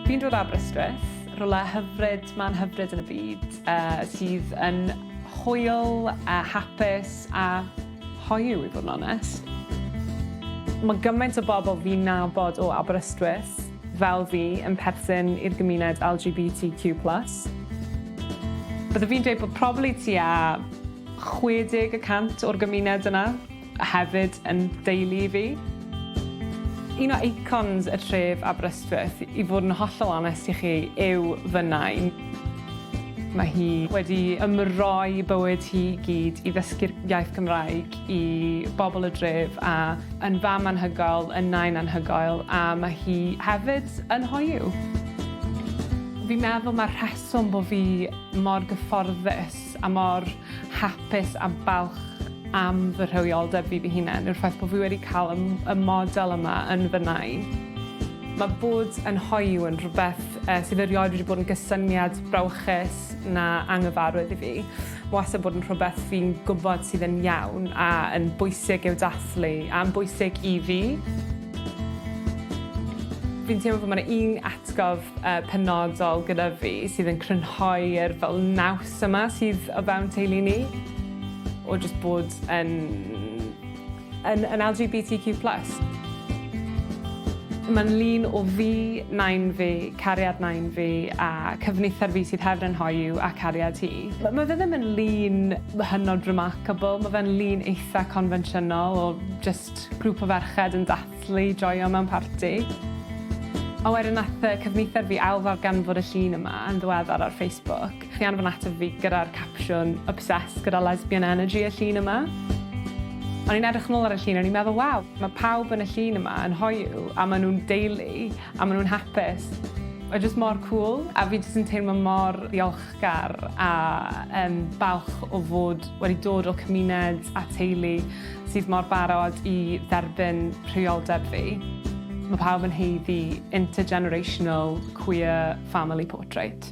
Fi'n dod o Aberystwyth, rhywle hyfryd, man hyfryd yn y byd, uh, sydd yn hwyl a hapus a hoyw i fod yn onest. Mae gymaint o bobl fi'n nabod o Aberystwyth fel fi yn perthyn i'r gymuned LGBTQ+. Bydde fi'n dweud bod probably tua 60% o'r gymuned yna hefyd yn deulu i fi. Un o eicons y tref Aberystwyth, i fod yn hollol onest i chi, yw fy nain. Mae hi wedi ymroi bywyd hi i gyd i ddysgu'r iaith Gymraeg i bobl y dref a yn fam anhygoel, yn nain anhygoel a mae hi hefyd yn hoyw. Fi'n meddwl mae'r rheswm bod fi mor gyfforddus a mor hapus a balch am fy rhywioldeb fi fy hunan yw'r ffaith bod fi wedi cael y, y model yma yn fy nain. Mae bod yn hoyw yn rhywbeth uh, sydd erioed wedi bod yn gysyniad brawychus na anghyfarwydd i fi. Mae wastad bod yn rhywbeth fi'n gwybod sydd yn iawn a yn bwysig i'w dathlu a'n bwysig i fi. Fi'n teimlo bod mae'n un atgof uh, penodol gyda fi sydd yn crynhoi'r fel naws yma sydd o fewn teulu ni o jyst bod yn yn, yn LGBTQ+. Mae'n lun o fi, nain fi, cariad nain fi a cyfnither fi sydd hefyd yn hoyw a cariad hi. Mae ma fe ddim yn lun hynod remarkable, mae fe'n lun eitha confensiynol o just grŵp o ferched yn dathlu joio mewn parti. A wedyn nath cyfnither fi ail ddarganfod y llun yma yn ddiweddar ar Facebook. Chi anfon ato fi gyda'r capsiwn 'Obsessed gyda lesbian energy' y llun yma. O'n i'n edrych nôl ar y llun o'n i'n meddwl waw, mae pawb yn y llun yma yn hoyw a maen nhw'n deulu a maen nhw'n hapus. Mae jyst mor cŵl a fi jyst yn teimlo mor ddiolchgar a um, balch o fod wedi dod o cymuned a teulu sydd mor barod i dderbyn rhywioldeb fi. Mae pawb yn haeddu intergenerational queer family portrait.